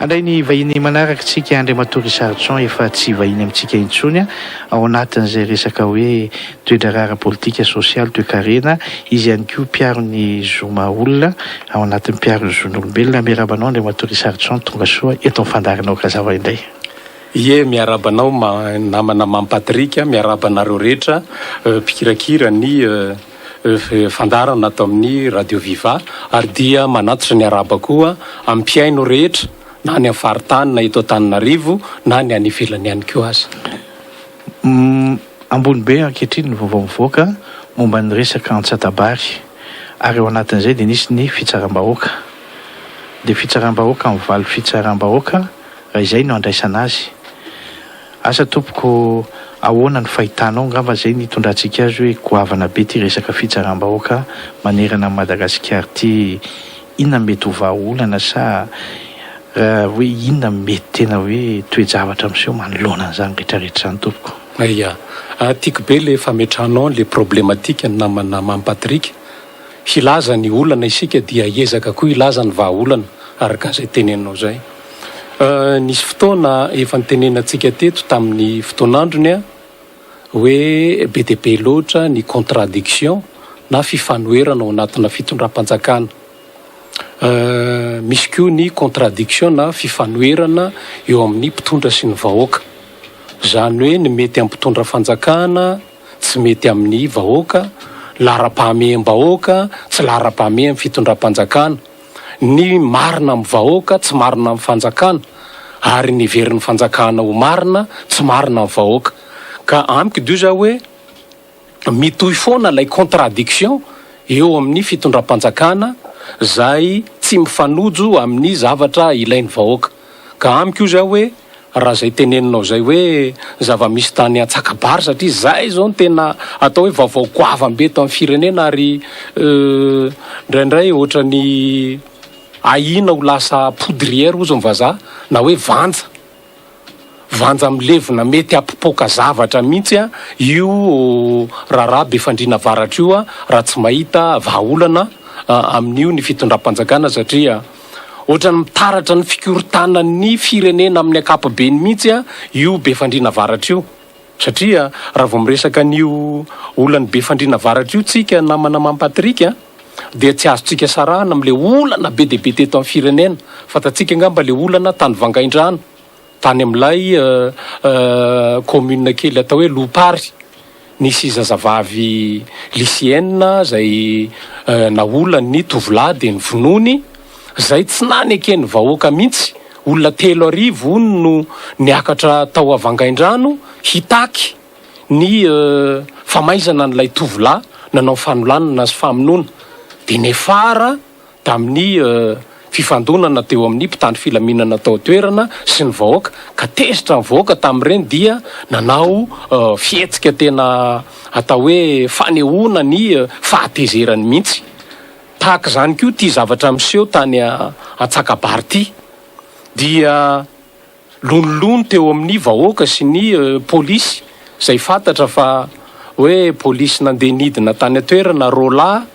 Handray ny vahiny manaraka isika Andriamatoa Richardson efa tsy vahiny amintsika intsony ao anatin'izay resaka hoe toe-draharaha ara-politika, sosialy, toekarena. Izy ihany koa mpiaro ny zo maha olona ao anatin'ny mpiaro ny zon'olombelona. Miarahaba anao Andriamatoa Richardson tonga soa eto amin'ny fandaharana Okazava indray. Ie, miarahaba anao namana Mamy Patrick, miarahaba anareo rehetra mpikirakira ny fandaharana ato amin'ny Radio Viva ary dia manatitra ny arahaba koa amin'ny mpihaino rehetra na any amin'ny faritany na eto Antananarivo na ny any ivelany ihany koa aza. Ambony be ankehitriny ny vaovao mivoaka momba ny resaka Antsatabary ary ao anatin'izay dia nisy ny fitsaram-bahoaka. Dia fitsaram-bahoaka mivaly fitsaram-bahoaka raha izay no andraisana azy. Asa tompoko ahoana ny fahitanao angamba zay ny hitondrantsika azy hoe goavana be ty resaka fitsaram-bahoaka manerana an'i Madagasikara ty inona no mety ho vahaolana sa raha hoe inona no mety tena hoe toe-javatra miseho manoloana an'izany retraretra izany tompoko? Ia. Tiako be le fametrahanao an'le problematique ny namana Mamy Patrick. Hilaza ny olana isika dia hiezaka koa hilaza ny vahaolana araka an'izay teneninao izay. Nisy fotoana efa nitenenantsika teto tamin'ny fotoan'androny hoe be dia be loatra ny contradiction na fifanoherana ao anatina fitondram-panjakana. Misy koa ny contradiction na fifanoherana eo amin'ny mpitondra sy ny vahoaka. Izany hoe ny mety amin'ny mpitondra fanjakana tsy mety amin'ny vahoaka, laharam-pahameham-bahoaka tsy laharam-pahamehan'ny fitondram-panjakana. Ny marina amin'ny vahoaka tsy marina amin'ny fanjakana ary ny heverin'ny fanjakana ho marina tsy marina amin'ny vahoaka. Ka amiko dio za hoe mitohy foana ilay contradiction eo amin'ny fitondram-panjakana zay tsy mifanojo amin'ny zavatra ilain'ny vahoaka. Ka amiko io za hoe raha zay teneninao zay hoe zava-misy tany Antsakabary satria zay zao no tena atao hoe vaovao goavam-be eto amin'ny firenena ary indraindray ohatran'ny ahiana ho lasa poudrière hozy ny vazaha na hoe vanja, vanja milevina mety hampipoaka zavatra mihitsy io raharaha Befandriana Avaratra io raha tsy mahita vahaolana amin'io ny fitondram-panjakana satria Ohatran'ny mitaratra ny fikorontanan'ny firenena amin'ny ankapobeny mihitsy io Befandriana Avaratra io. Satria raha vao miresaka an'io olan'i Befandriana Avaratra io tsika namana Mamy Patrick dia tsy azontsika sarahana amin'ilay olana be dia be teto amin'ny firenena. Fantatsika angamba ilay olana tany Vangaindrano. Tany amin'ilay commune kely atao hoe Lohapary, nisy zazavavy lycéenne izay naolan'ny tovolahy dia novonoiny, izay tsy naneken'ny vahoaka mihitsy. Olona 3000 hono no niakatra tao Avangaindrano hitaky ny famaizana an'ilay tovolahy nanao fanolanana sy famonoana. Dia niafara tamin'ny fifandonana teo amin'ny mpitandro filaminana tao an-toerana sy ny vahoaka, ka tezitra ny vahoaka tamin'ireny dia nanao fihetsika tena atao hoe fanehoana ny fahatezerany mihitsy. Tahaka izany koa ity zavatra miseho tany Antsakabary ity dia Lonilony teo amin'ny vahoaka sy ny polisy izay fantatra fa hoe polisy nandeha nidina tany an-toerana roalahy,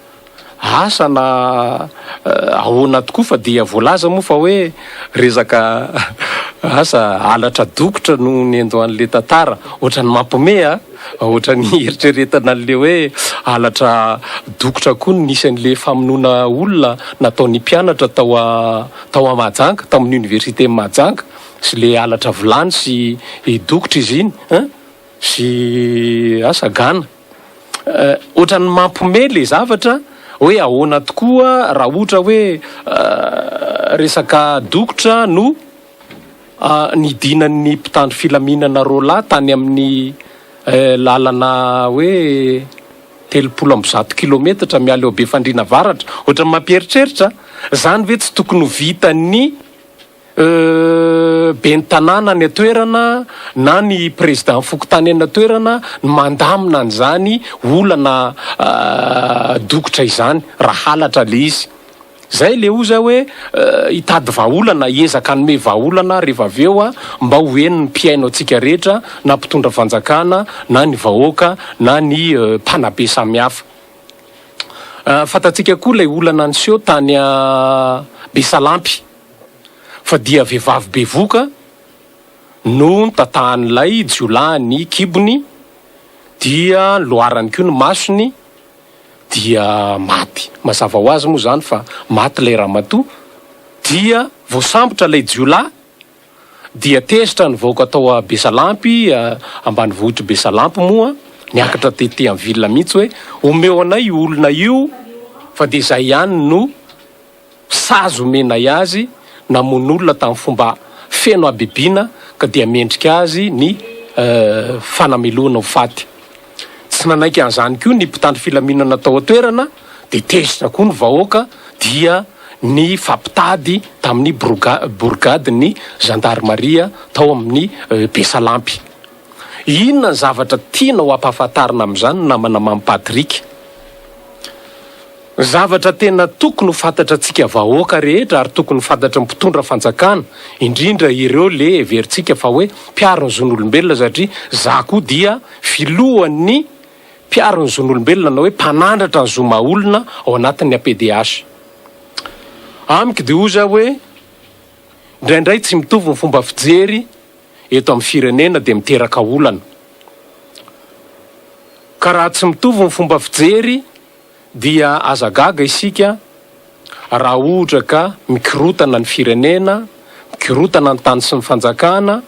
asa na ahoana tokoa fa dia voalaza moa fa hoe resaka asa halatra dokotra no niandohan'ilay tantara. Ohatran'ny mampiomehy a! Ohatran'ny eritreretana an'ilay hoe halatra dokotra koa no nisy an'ilay famonoana olona nataon'ny mpianatra tao tao Mahajanga, tao amin'ny oniversiten'i Mahajanga, sy le halatra vilany sy dokotra izy iny hein, sy asa gana. Ohatran'ny mampiomehy le zavatra hoe ahoana tokoa raha ohatra hoe resaka dokotra no nidinan'ny mpitandro filaminana roalahy tany amin'ny lalana hoe 130 kilometatra miala eo Befandriana Avaratra. Ohatran'ny mampieritreritra. Izany ve tsy tokony ho vitan'ny ben'ny tanàna any an-toerana na ny président fokontany any an-toerana ny mandamina an'izany olana dokotra izany raha halatra le izy? Zay le oza hoe hitady vahaolana, hiezaka hanome vahaolana rehefa avy eo mba ho henon'ny mpihaino antsika rehetra na mpitondra fanjakana na ny vahoaka na ny mpanabe samihafa. Fantatsika koa ilay olana niseho tany Besalampy. Fa dia vehivavy bevoka no notatahan'ilay jiolahy ny kibony dia loarany koa ny masony dia maty. Mazava ho azy moa izany fa maty ilay ramatoa dia voasambotra ilay jiolahy dia tezitra ny vahoaka tao Besalampy, ambanivohitr'i Besalampy moa, niakatra tety amin'ny ville mihitsy hoe omeo anay io olona io fa dia izay ihany no sazy omenay azy, namono olona tamin'ny fomba feno habibiana ka dia mendrika azy ny fanamelohana ho faty. Tsy nanaiky an'izany koa ny mpitandro filaminana tao an-toerana dia tezitra koa ny vahoaka dia nifampitady tamin'ny borigadin'ny zandarimaria tao amin'ny Besalampy. Inona ny zavatra tianao hampahafantarina amin'izany namana Mamy Patrick? Ny zavatra tena tokony ho fantatrantsika vahoaka rehetra ary tokony ho fantatry ny mpitondra fanjakana, indrindra ireo le heverintsika fa hoe mpiaro ny zon'olombelona satria za koa dia filohan'ny mpiaro ny zon'olombelona na hoe mpanandratra ny zo maha olona ao anatin'ny APDH. Amiko dia hoy za hoe indraindray tsy mitovy ny fomba fijery eto amin'ny firenena dia miteraka olana. Ka raha tsy mitovy ny fomba fijery dia aza gaga isika raha ohatra ka mikorotana ny firenena, mikorotana ny tany sy ny fanjakana,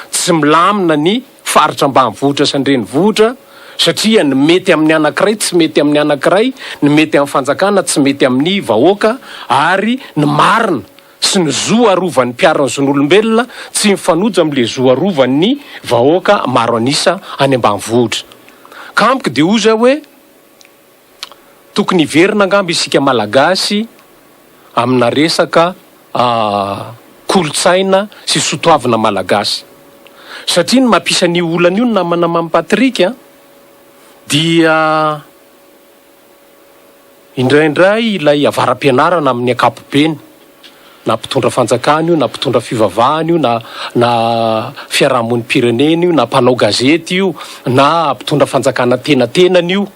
tsy milamina ny faritra ambanivohitra sy an-drenivohitra satria ny mety amin'ny anankiray tsy mety amin'ny anankiray, ny mety amin'ny fanjakana tsy mety amin'ny vahoaka ary ny marina sy ny zo arovan'ny mpiaro ny zon'olombelona tsy mifanojo amin'ilay zo arovan'ny vahoaka maro an'isa any ambanivohitra. Ka amiko dia hoy zay hoe. Tokony hiverina angamba isika Malagasy amina resaka kolontsaina sy sotoavina Malagasy. Satria ny mampisy an'io olana io namana Mamy Patrick a, dia indraindray ilay avara-pianarana amin'ny ankapobeny, na mpitondra fanjakana io, na mpitondra fivavahana io, na na fiarahamonim-pirenena io, na mpanao gazety io, na mpitondra fanjakana tenatenany io,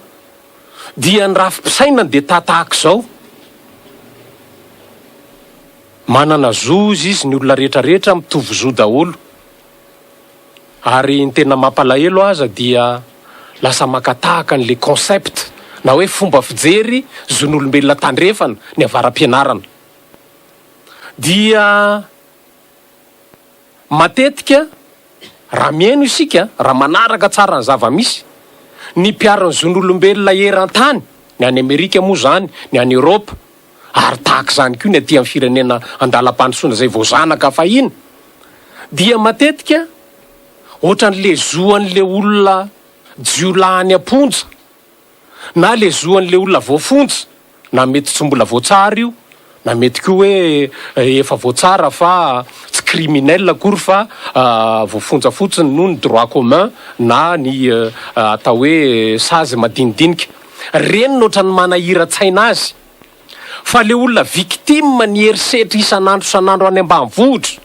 dia ny rafi-pisainany dia tahatahaka izao. Manana zo izy izy, ny olona rehetra rehetra mitovy zo daholo. Ary ny tena mampalahelo aza dia lasa maka tahaka an'ilay concept na hoe fomba fijery zon'olombelona tandrefana ny avara-pianarana. Dia matetika raha mihaino isika, raha manaraka tsara ny zava-misy, ny mpiaro ny zon'olombelona eran-tany, ny any Amerika moa izany, ny any Europe, ary tahaka izany koa ny aty amin'ny firenena andalam-pandrosoana izay voazanaka fahiny, dia matetika ohatran'le zo an'le olona jiolahy any am-ponja na le zo an'le olona voafonja, na mety tsy mbola voatsara io, na mety koa hoe efa voatsara fa tsy criminel akory fa voafonja fotsiny noho ny droit commun na ny atao hoe sazy madinidinika. Reny no ohatran'ny manahiran-tsaina azy. Fa le olona victime ny herisetra isan'andro isan'andro any ambanivohitra,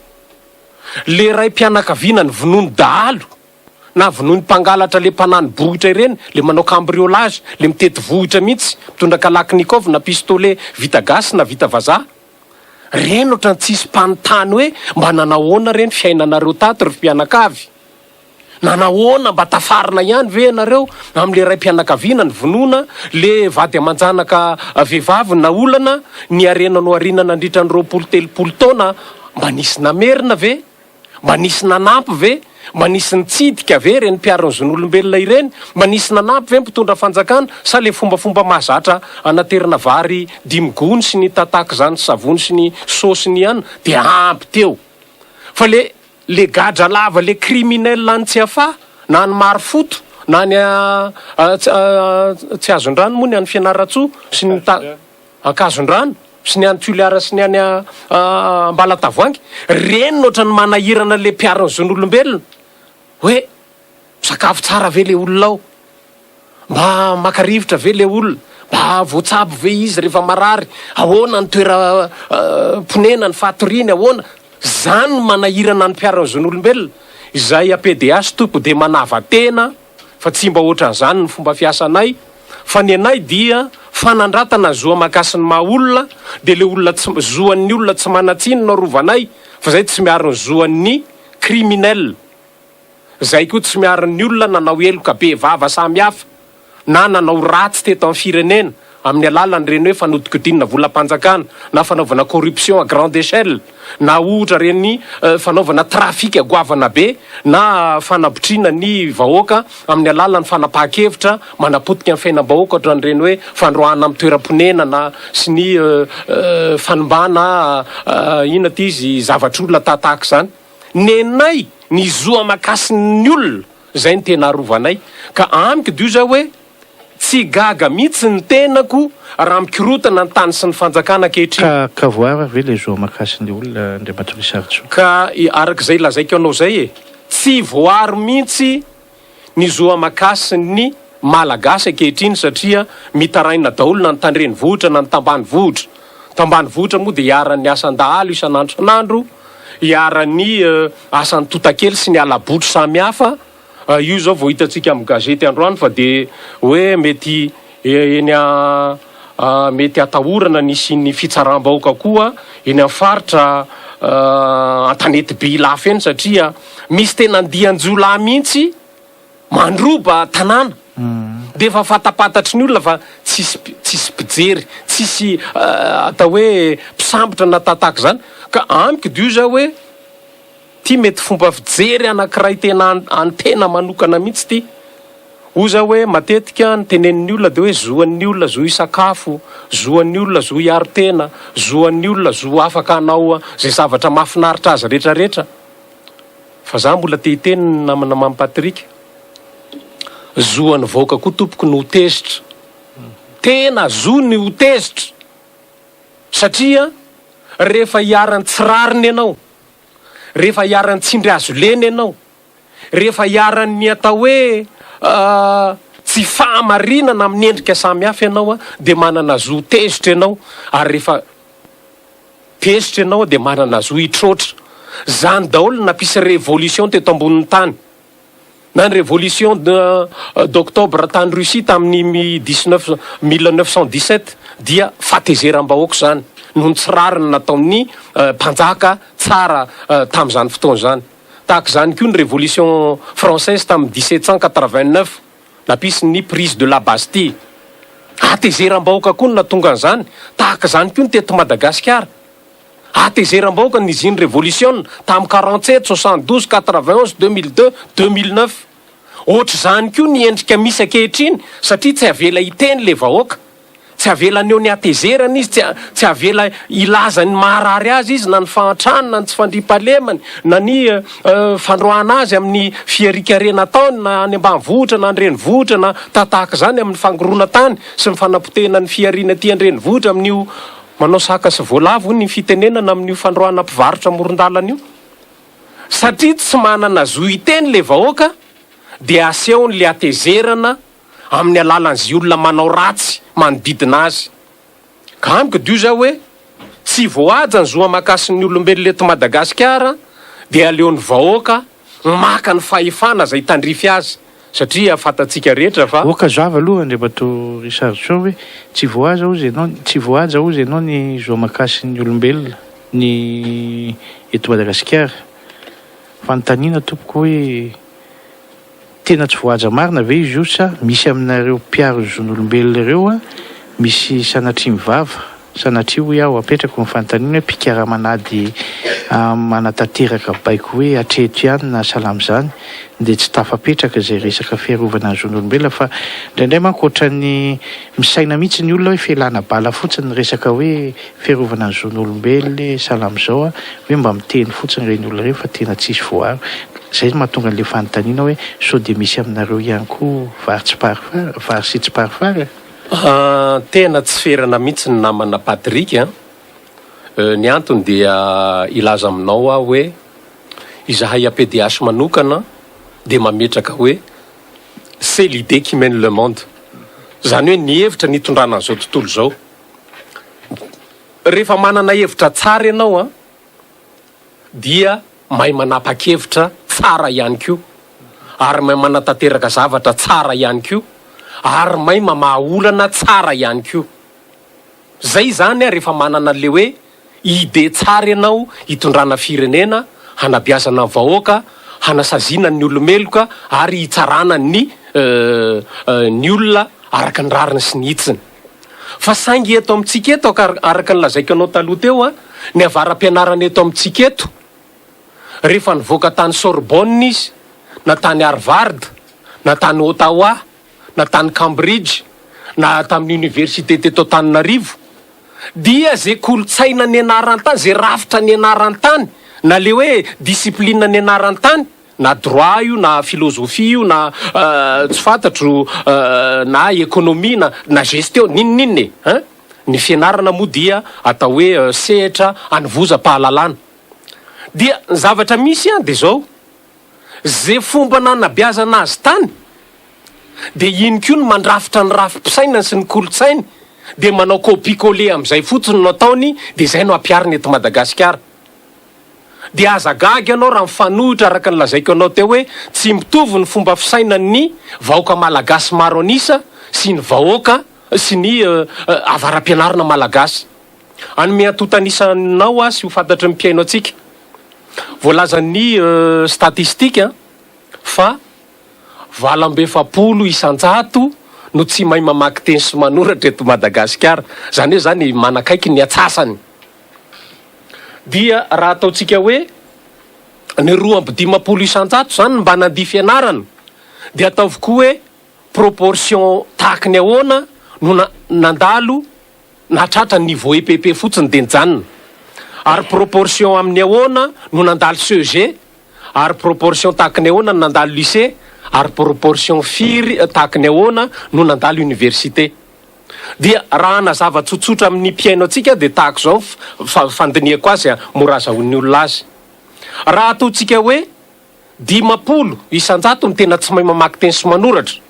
le raim-pianakaviana novonoin'ny dahalo, na vonoin'ny mpangalatra le mpanani-bohitra ireny, le manao cambriolage, le mitety vohitra mihitsy, mitondra kalachnikov na pistolet vita gasy na vita vazaha. Reny ohatran'ny tsisy mpanontany hoe mba nanahoana re ny fiainanareo tato ry mpianakavy? Nanahoana mba tafarina ihany ve ianareo amin'le raim-pianakaviana nivonoana, le vady aman-janaka vehivavy naolana, ny harena nohariana nandritra ny 20 telopolo taona mba nisy namerina ve? Mba nisy nanampy ve? Mba nisy nitsidika ve ireny mpiaro ny zon'olombelona ireny? Mba nisy nanampy ve ny mpitondra fanjakana sa le fombafomba mahazatra anaterana vary dimy gony sy ny tataka izany savony sy ny saosy-ny ihany dia ampy teo fa le Le gadra lava le criminel any Tsiafahy na any Marofoto na any Tsiazondrano moa ny any Fianarantsoa sy ny ta Ankazondrano sy ny any Toliara sy ny any Ambalatavoahangy reny no ohatran'ny manahirana le mpiaro ny zon'olombelona hoe misakafo tsara ve le olona ao Mba maka rivotra ve le olona? Mba voatsabo ve izy rehefa marary? Ahoana ny toeram-ponenany, fatoriany, ahoana? Zany no manahirana ny mpiaro ny zon'olombelona. Izay APDH tompoko dia manava-tena fa tsy mba ohatran'izany ny fomba fiasanay fa ny anay dia fanandratana ny zo aman-kasin'ny maha olona dia le olona tsy, zo an'ny olona tsy manan-tsiny no arovanay. Fa zay tsy miaro ny zo an'ny criminel. Zay koa tsy miaro ny olona nanao heloka be vava samy hafa na nanao ratsy teto amin'ny firenena amin'ny alalan'ireny hoe fanodikodinana volam-panjakana na fanaovana corruption à grande échelle na ohatra ireny fanaovana trafic goavana be na fanabotriana ny vahoaka amin'ny alalan'ny fanapahan-kevitra manapotika ny fiainam-bahoaka ohatran'ireny hoe fandroahana amin'ny toeram-ponenana sy ny fanimbana inona ity izy zavatr'olona tahatahaka izany. Nenay ny zo aman-kasin'ny olona izay no tena arovanay ka amiko dio zao hoe tsy gaga mihitsy ny tenako raha mikorotana ny tany sy ny fanjakana ankehitriny. Ka ka voaro ary ve ilay zo aman-kasin'ny olona Andriamatoa Risarintsoa? Ka araka izay lazaiko anao izay e, tsy voaro mihitsy ny zo aman-kasin'ny Malagasy ankehitriny satria mitaraina daholo na ny tandrenivohitra na ny tambanivohitra. Tambanivohitra moa dia iharan'ny asan-dahalo isan'andro isan'andro, iharan'ny asan'ny totakely sy ny hala-botry samihafa. Io izao vao hitantsika amin'ny gazety androany fa dia hoe mety eny mety atahorana ny hisian'ny fitsaram-bahoaka koa eny amin'ny faritra Antanetibe Ilafy eny satria misy tena andian-jiolahy mihitsy mandroba tanàna. Dia efa fantapantatry ny olona fa tsisy tsisy mpijery, tsisy atao hoe mpisambotra na tataka izany. Ka amiko dio izao hoe ity mety fomba fijery anankiray tena an-tena manokana mihitsy ity. Hoy za hoe matetika ny tenenin'ny olona dia hoe zo an'ny olona zo hisakafo, zo an'ny olona zo hiaro tena, zo an'ny olona zo afaka hanao izay zavatra mahafinaritra azy rehetra rehetra. Fa za mbola te hiteny ny namana Mamy Patrick, zo an'ny vahoaka koa tompoko ny ho tezitra. Tena zo ny ho tezitra satria rehefa iharan'ny tsy rariny ianao, rehefa iharan'ny tsindry hazo lena ianao, Rehefa iharan'ny atao hoe tsy fahamarinana amin'ny endrika samihafa ianao dia manana zo ho tezitra ianao, ary rehefa tezitra ianao dia manana zo hitroatra. Izany daholo no nampisy révolution teto ambonin'ny tany. Na ny révolution d'octobre tany Russie tamin'ny dix-neuf, 1917 dia fahatezeram-bahoaka izany noho ny tsy rariny nataon'ny mpanjaka tsara tamin'izany fotoana izany. Tahaka izany koa ny Révolution française tamin'ny 1789, nampisy ny prise de la Bastille. Hatezeram-bahoaka koa no nahatonga an'izany. Tahaka izany koa ny teto Madagasikara. Hatezeram-bahoaka ny nisian'ny Revolisiona tamin'ny 47, 72, 91, 2002, 2009. Ohatr'izany koa ny endrika misy ankehitriny satria tsy avela hiteny ilay vahoaka. Tsy avela haneho ny hatezerany izy, tsy tsy avela hilaza ny maharary azy izy, na ny fahantrany, na ny tsy fandriampahalemany, na ny fandroahana azy amin'ny fiharikarena ataony, na any ambanivohitra na an-drenivohitra, na tahatahaka izany amin'ny fangoronan-tany sy ny fanapotehana ny fihariana aty an-drenivohitra amin'io manao saka sy voalavo hoy ny fitenenana amin'io fandroahana mpivarotra amoron-dalana io. Satria tsy manana zo hiteny ilay vahoaka dia asehony ilay hatezerana amin'ny alalan'izay olona manao ratsy manodidina azy. Ka amiko dio zao hoe tsy voahaja ny zo aman-kasin'ny olombelona eto Madagasikara dia aleon'ny vahoaka maka ny fahefana izay tandrify azy satria fantatsika rehetra fa. Oka zava aloha Andriamatoa Richard Soa hoe tsy voahaja hozy ianao, tsy voahaja hozy ianao ny zo aman-kasin'ny olombelona ny eto Madagasikara. Fanontaniana tompoko hoe. Tena tsy voahaja marina ve izy io sa misy aminareo mpiaro ny zon'olombelona ireo a misy sanatria mivava? Sanatria hoy aho, apetrako ny fanontaniana hoe mpikarama an'ady manatanteraka baiko hoe hatreto ihany na salama izany dia tsy tafapetraka izay resaka fiarovana ny zon'olombelona fa indraindray manko ohatran'ny misaina mihitsy ny olona hoe fialana bala fotsiny ny resaka hoe fiarovana ny zon'olombelona e salama izao a hoe mba miteny fotsiny ireny olona ireny fa tena tsisy voaaro. Izay no mahatonga an'ilay fanontaniana hoe sao dia misy aminareo ihany koa vary tsy parifary, vary sy tsy parifary e? Tena tsy ferana mihitsy ny namana Patrick a! Ny antony dia hilaza aminao aho hoe izahay APDH manokana dia mametraka hoe c'est l'idée qui mène le monde. Izany hoe ny hevitra nitondrana an'izao tontolo izao. Rehefa manana hevitra tsara ianao an, dia mahay manapa-kevitra tsara ihany koa, ary mahay manatanteraka zavatra tsara ihany koa, ary mahay mamaha olana tsara ihany koa. Zay izany an, rehefa manana an'ilay hoe idée tsara ianao hitondrana firenena, hanabeazana ny vahoaka, hanasaziana ny olo-meloka ary hitsarana ny ny olona araka ny rariny sy ny hitsiny. Fa saingy eto amintsika eto, araka ny lazaiko anao taloha teo, ny avara-pianarana eto amintsika eto, rehefa nivoaka tany Sorbonne izy, na tany Harvard, na tany Ottawa, na tany Cambridge, na tamin'ny université teto Antananarivo, dia ze kolontsaina nianaran-tany, ze rafitra nianaran-tany, na le hoe discipline nianaran-tany, na droit io na philosophie io na tsy fantatro na économie na na gestion, n'inon'inona e, hein! Ny fianarana moa dia atao hoe sehatra anovozam-pahalalana. Dia ny zavatra misy an dia zao, ze fomba nanabeazana azy tany dia iny koa no mandrafitra ny rafi-pisainany sy ny kolontsainy dia manao copie coller amin'izay fotsiny no ataony dia izay no ampihariny eto Madagasikara. Dia aza gaga ianao raha mifanohitra araka ny lazaiko anao teo hoe tsy mitovy ny fomba fisainan'ny vahoaka malagasy maro an'isa sy ny vahoaka sy ny avara-pianarana malagasy. Hanome antontan'isa anao aho sy ho fantatry ny mpihaino antsika. Voalazan'ny statistika fa 48% no tsy mahay mamaky teny sy manoratra eto Madagasikara. Izany hoe izany manakaiky ny atsasany. Dia raha ataontsika hoe ny 52% izany no mba nandia fianarana dia ataovy koa hoe proportion tahaky ny ahoana no nandalo nahatratra ny niveau EPP fotsiny dia nijanona. Ary proportion amin'ny ahoana no nandalo CEG, ary proportion tahaky ny ahoana no nandalo lycée, ary proportion firy tahaky ny ahoana no nandalo université. Dia raha hanazava tsotsotra amin'ny mpihaino antsika dia tahaka izao ny fandinihako azy mora azahoan'ny olona azy. Raha ataontsika hoe 50% no tena tsy mahay mamaky teny sy manoratra,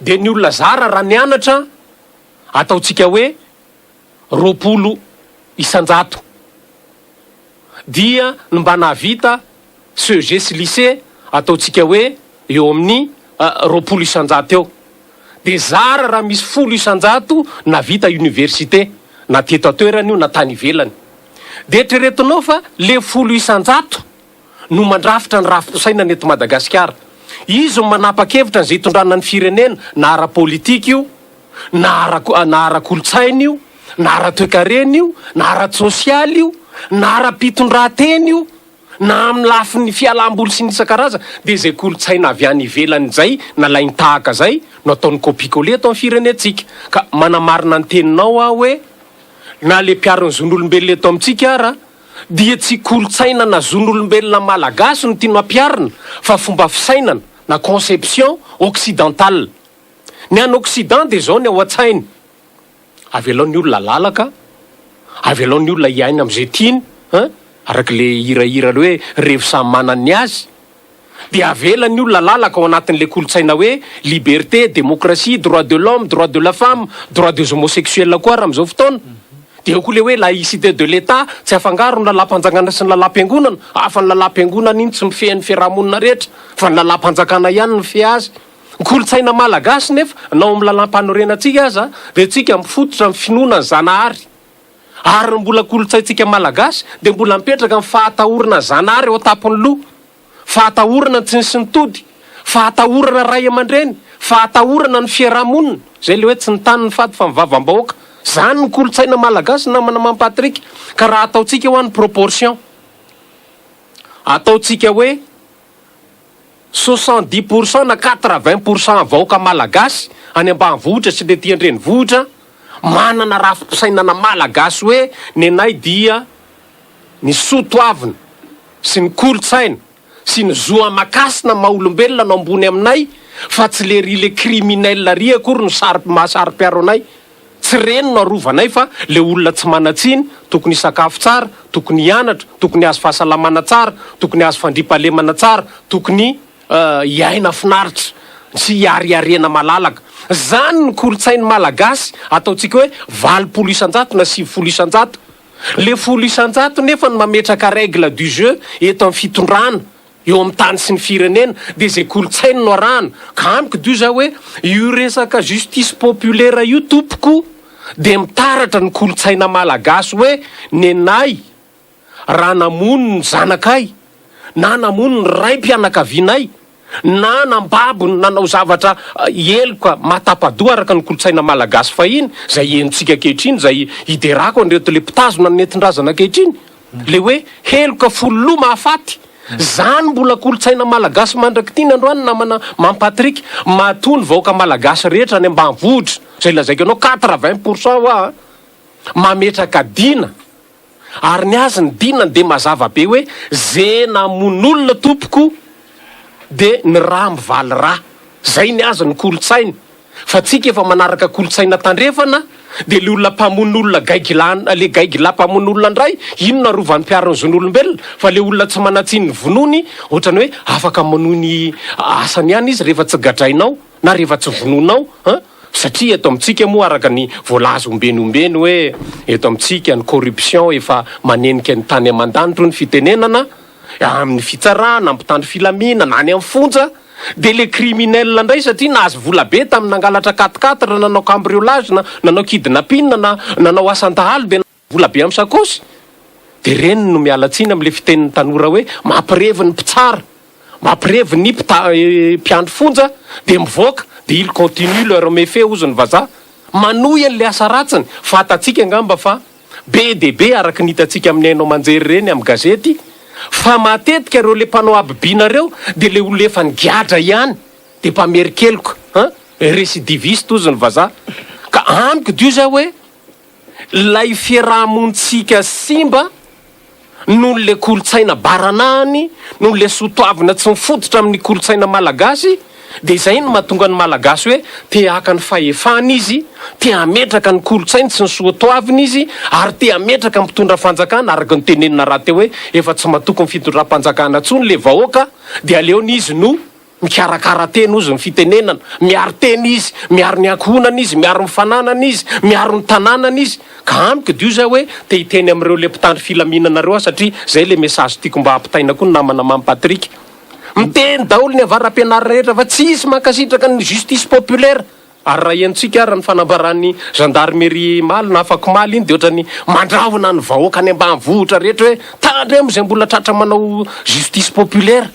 dia ny olona zara raha nianatra ataontsika hoe 20% dia ny mba nahavita CEG sy lycée ataontsika hoe eo amin'ny 20% eo dia zara raha misy 10% nahavita université na teto an-toerana io na tany ivelany dia eritreretinao fa le 10% no mandrafitra ny rafi-pisainana eto Madagasikara. Izy no manapa-kevitra an'izay hitondrana ny firenena, na ara-politika io, na ara na ara-kolontsaina io, na ara-toekarena io, na ara-tsosialy io, na ara-pitondran-tena io, na amin'ny lafiny fialam-boly sy ny isan-karazany, dia izay kolontsaina avy any ivelany izay nalain-tahaka izay no ataony copie-coller eto amin'ny firenentsika. Ka manamarina ny teninao aho hoe na le mpiaro ny zon'olombelona eto amintsika ara dia tsy kolontsaina na zon'olombelona malagasy no tiano ampiharina fa fomba fisainana na conception occidentale. Ny any Occident dia izao ny ao an-tsainy, avelao ny olona halalaka, avelao ny olona hiaina amin'izay tiany, hein, araka ilay hirahira ilay hoe revo samy manana ny azy. Dia avela ny olona halalaka ao anatin'ilay kolontsaina hoe liberté, démocratie, droit de l'homme, droit de la femme, droit des homosexuels koa ary amin'izao fotoana. Dia eo koa ilay hoe laïcité de l'Etat, tsy afangaro ny lalàm-panjakana sy ny lalàm-piangonana, hafa ny lalàm-piangonana iny tsy mifehy ny fiaraha-monina rehetra fa ny lalàm-panjakana ihany no mifehy azy. Ny kolontsaina malagasy nefa na ao amin'ny lalàm-panorenantsika aza dia tsika mifototra amin'ny finoana ny Zanahary. Ary ny mbola kolontsaintsika malagasy dia mbola mipetraka ny fahatahorana Zanahary eo an-tampon'ny loha. Fahatahorana ny tsy nisy ny tody, fahatahorana ray aman-dreny, fahatahorana ny fiaraha-monina, izay ilay hoe tsy ny tany no fady fa ny vavam-bahoaka. Izany ny kolontsaina malagasy namana Mamy Patrick. Ka raha ataontsika hoa ny proportion, ataontsika hoe 70% na 80% vahoaka malagasy any ambanivohitra sy ny aty an-drenivohitra manana rafi-pisainana malagasy hoe nenay dia ny soa toavina sy ny kolontsaina sy ny zo aman-kasina maha olombelona no ambony aminay fa tsy le ry le criminel ry akory no sary maha saro-piaro anay, tsy reny no arovanay fa le olona tsy manan-tsiny tokony hisakafo tsara, tokony hianatra, tokony hahazo fahasalamana tsara, tokony hahazo fandriampahalemana tsara, tokony hiaina finaritra sy hiariariana malalaka. Zany ny kolontsain'ny Malagasy ataontsika hoe 80% na 90%. Le 10% nefa no mametraka règle du jeu eto amin'ny fitondrana, eo amin'ny tany sy ny firenena, dia izay kolontsainy no arahana. Ka amiko dio za hoe io resaka justice populaire io tompoko. dia mitaratra ny kolontsaina malagasy hoe nenay raha namono ny zanakay na namono ny raim-pianakavianay na nambabo ny nanao zavatra heloka mahatapa-doha araka ny kolontsaina malagasy fahiny izay henontsika ankehitriny izay hiderako an'ireto le mpitazona ny nentin-drazana ankehitriny le hoe heloka fololoha mahafaty zany mbola kolontsaina malagasy mandrak'ity ny androany namana Mamy Patrick matoa ny vahoaka malagasy rehetra any ambanivohitra izay lazaiko anao 80% hoa mametraka dina Ary ny azy ny dinany dia mazava be hoe ze namono olona tompoko de ny ra mivaly ra. Zay ny azy ny kolontsainy. Fa tsika efa manaraka kolontsaina tandrefana de le olona mpamono olona gaigilahy le gaigilahy mpamono olona ndray inona arovan'ny mpiaro ny zon'olombelona fa le olona tsy manan-tsiny ny vonoiny ohatrany hoe afaka manohy ny asany ihany izy rehefa tsy gadrainao na rehefa tsy vonoinao an! Satria eto amintsika moa araka ny voalaza ombeny ombeny hoe eto amintsika ny corruption efa manenika ny tany aman-danitra hoy ny fitenenana, amin'ny fitsarana, amin'ny mpitandro filaminana, any amin'ny fonja, dia le criminel indray satria nahazo vola be tamin'ny nangalatra quatre quatre, nanao cambriolage na nanao kidnapping na nanao asan-dahalo dia vola be amin'ny sakaosy, dia ireny no miala tsiny amin'ilay fitenin'ny tanora hoe mampirevy ny mpitsara. Mampirevy ny mpiandry fonja dia mivoaka dia ils continuent leur méfait hozy ny vazaha. Manohy an'ilay asa ratsiny. Fantatsika angamba fa be dia be araka ny hitantsika amin'ny haino aman-jery ireny amin'ny gazety fa matetika ireo le mpanao habibiana ireo dia ilay olona efa nigadra ihany dia mpamerin-keloka hein, récidiviste hozy ny vazaha. Ka amiko dio izay hoe Ilay fiaraha-monintsika simba noho ilay kolontsaina baranahany, noho ilay soatoavina tsy mifototra amin'ny kolontsaina malagasy, dia izay no mahatonga ny Malagasy hoe te haka ny fahefany izy, te hametraka ny kolontsainy sy ny soatoaviny izy, ary te hametraka ny mpitondra fanjakana, araka ny tenenina rahateo hoe efa tsy matoky ny fitondram-panjakana intsony ilay vahoaka, dia aleony izy no Mikarakara tena ozy ny fitenenana, miaro tena izy, miaro ny ankohonany izy, miaro ny fananany izy, miaro ny tanànany izy. Ka amiko dio zay hoe te hiteny amin'ireo le mpitandro filaminana reo aho satria zay le message tiako mba hampitaina koa ny namana Mamy Patrick. Miteny daholo ny avara-pianarana rehetra fa tsisy mankasitraka ny justice populaire. Ary raha henontsika ara ny fanambaran'ny gendarmerie maly na afakomaly iny dia ohatran'ny mandrahona ny vahoaka any ambanivohitra rehetra hoe tandremo izay mbola tratra manao justice populaire.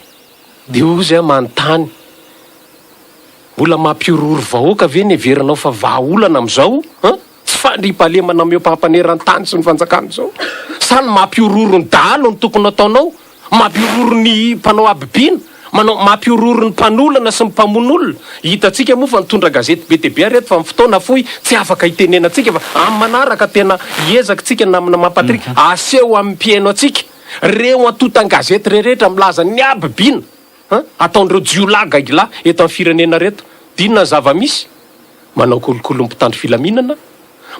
Dia hozy aho manontany, mbola mampihorohoro vahoaka ve ny heverinao fa vahaolana amin'izao an? Tsy fandriampahalemana mihoampampaneran-tany sy ny fanjakana izao? Sa ny mampihorohoro ny dahalo no tokony hataonao? Mampihorohoro ny mpanao habibiana? Manao mampihorohoro ny mpanolana sy ny mpamono olona? Hitantsika moa fa nitondra gazety be dia be ary eto fa amin'ny fotoana fohy tsy afaka hitenenantsika fa amin'ny manaraka tena hiezaka tsika namana Mampatrick aseho amin'ny mpihaino antsika. Reo antontan-gazety reretra milaza ny habibiana ataon'ireo jiolahy gaigilahy eto amin'ny firenena reto. D'inona ny zava-misy? Manao kolikoly ny mpitandro filaminana,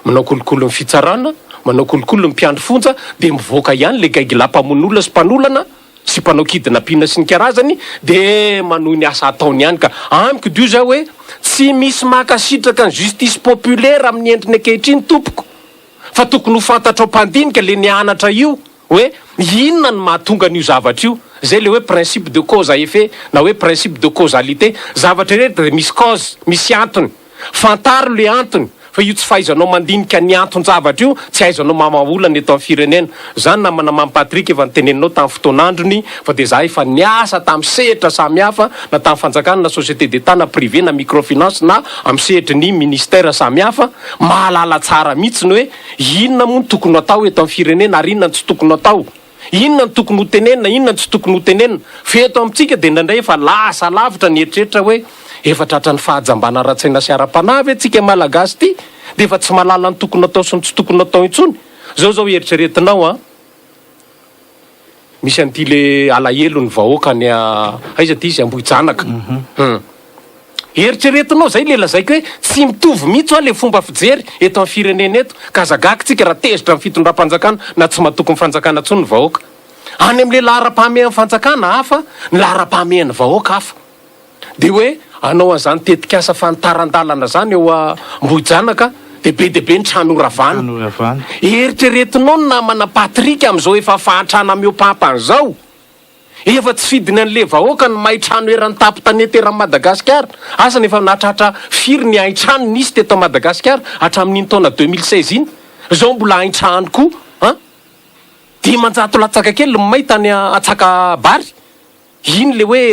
manao kolikoly ny fitsarana, manao kolikoly ny mpiandry fonja, dia mivoaka ihany ilay gaigilahy mpamono olona sy mpanolana sy mpanao kidnapping sy ny karazany, dia manohy ny asa ataony ihany. Ka amiko dio izay hoe tsy misy mankasitraka ny justice populaire amin'ny endriny ankehitriny tompoko. Fa tokony ho fantatrao mpandinika le nianatra io hoe inona no mahatonga an'io zavatra io. Zay le hoe principe de cause à effet na hoe principe de causalité. Zavatra rehetra dia misy cause, misy antony. Fantaro le antony fa io tsy fahaizanao mandinika ny anton-javatra io tsy ahaizanao mamaha olana eto amin'ny firenena. Zany namana Mamy Patrick efa noteneninao tamin'ny fotoan'androny fa dia za efa niasa tamin'ny sehatra samihafa na tamin'ny fanjakana na société d'Etat na privé na microfinance na amin'ny sehatry ny ministère samihafa. Mahalala tsara mihitsy ny hoe inona moa no tokony ho atao eto amin'ny firenena ary inona no tsy tokony ho atao. Inona no tokony ho tenenina, inona no tsy tokony ho tenenina. Fa eto amintsika dia indraindray efa lasa lavitra ny eritreritra hoe efa tratran'ny fahajambana ara-tsaina sy ara-panahy ve tsika Malagasy ity dia efa tsy mahalala ny tokony atao sy ny tsy tokony atao intsony. Izao izao eritreretinao an! Misy an'ity le alahelo ny vahoaka any aiza ty izy Ambohijanaka. Hum. Eritreretinao zay le lazaiko hoe tsy mitovy mihitsy hoa le fomba fijery eto amin'ny firenena eto. Ka aza gaga tsika raha tezitra amin'ny fitondram-panjakana na tsy matoky ny fanjakana intsony ny vahoaka. Any amin'le laharam-pahamehan'ny fanjakana hafa, ny laharam-pahamehan'ny vahoaka hafa. Dia hoe hanao an'izany tetikasa fanitaran-dalana izany eo Ambohijanaka dia be dia be ny trano horavana. Trano horavana. Eritreretinao ny namana Patrick amin'izao efa fahantrana mihoapampana izao? Efa tsy fidiny an'le vahoaka ny may trano eran'ny tampon-tanety eran'i Madagasikara. Asa na efa nahatratra firy ny hain-trano nisy teto Madagasikara hatramin'iny taona 2016 iny. Zao mbola hain-trano koa an! 500 latsaka kely ny may tany Antsakabary. Iny le hoe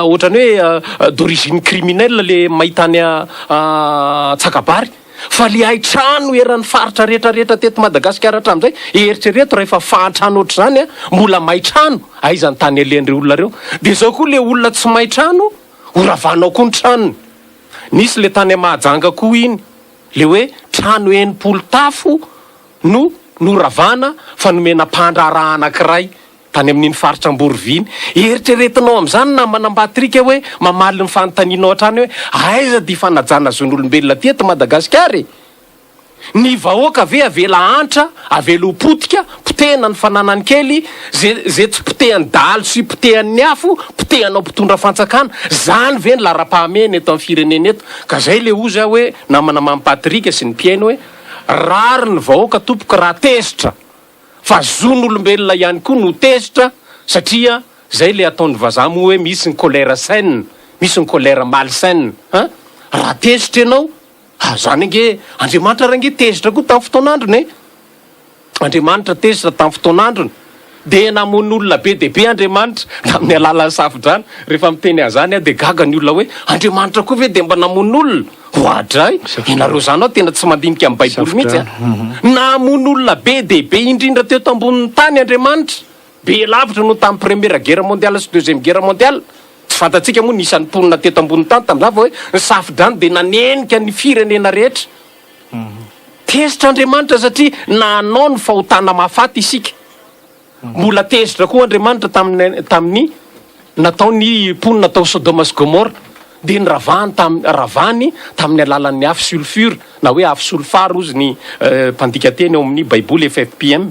ohatran'ny hoe d'origine criminelle le may tany Antsakabary. Fa le hain-trano eran'ny faritra rehetra rehetra teto Madagasikara hatramin'izay, eritrereto raha efa fahantrano ohatr'izany an, mbola may trano, aiza ny tany alehan'ireo olona ireo? Dia izao koa le olona tsy may trano, ho ravanao koa ny tranony. Nisy le tany Mahajanga koa iny, le hoe trano 60 tafo no noravana fa nomena mpandraharaha anankiray. Tany amin'iny faritra Amborovy iny. Eritreretinao amin'izany namana Ambatrika hoe mamaly ny fanontanianao hatrany hoe aiza ity fanajana zon'olombelona ity eto Madagasikara e? Ny vahoaka ve avela hahantra, avela ho potika, potehina ny fananany kely, ze ze tsy potehan'ny dahalo sy potehan'ny afo, potehanao mpitondra fantsakana, zany ve ny laharam-pahamehana eto amin'ny firenena eto? Ka zay le hozy aho hoe namana Mamy Patrick sy ny mpihaino hoe rariny ny vahoaka tompoko raha tezitra Fa zon'olombelona ihany koa no tezitra satria zay le ataon'ny vazaha moa hoe misy ny colère saine, misy ny colère malsaine an! Raha tezitra ianao, ah zany ange Andriamanitra ary ange tezitra koa tamin'ny fotoan'androny e! Andriamanitra tezitra tamin'ny fotoan'androny, dia namono olona be dia be Andriamanitra tamin'ny alalan'ny safodrano, rehefa miteny an'izany aho dia gaga ny olona hoe Andriamanitra koa ve dia mba namono olona? Oadray, ianareo zany aho tena tsy mandinika ny baiboly mihitsy a! Namono olona be dia be indrindra teto ambonin'ny tany Andriamanitra, be lavitra noho tamin'ny première guerre mondiale sy deuxième guerre mondiale, tsy fantatsika moa ny isan'ny mponina teto ambonin'ny tany tamin'izany fa hoe ny safodrano dia nanenika ny firenena rehetra. Tezitra Andriamanitra satria nanao ny fahotana mahafaty isika. Mbola tezitra koa Andriamanitra tamin'ny tamin'ny natao ny mponina tao Sodoma sy Gomora, dia noravahany tam ravany tamin'ny alalan'ny afo sulfure na hoe afo solifara hozy ny mpandika teny ao amin'ny Baiboly FFPM.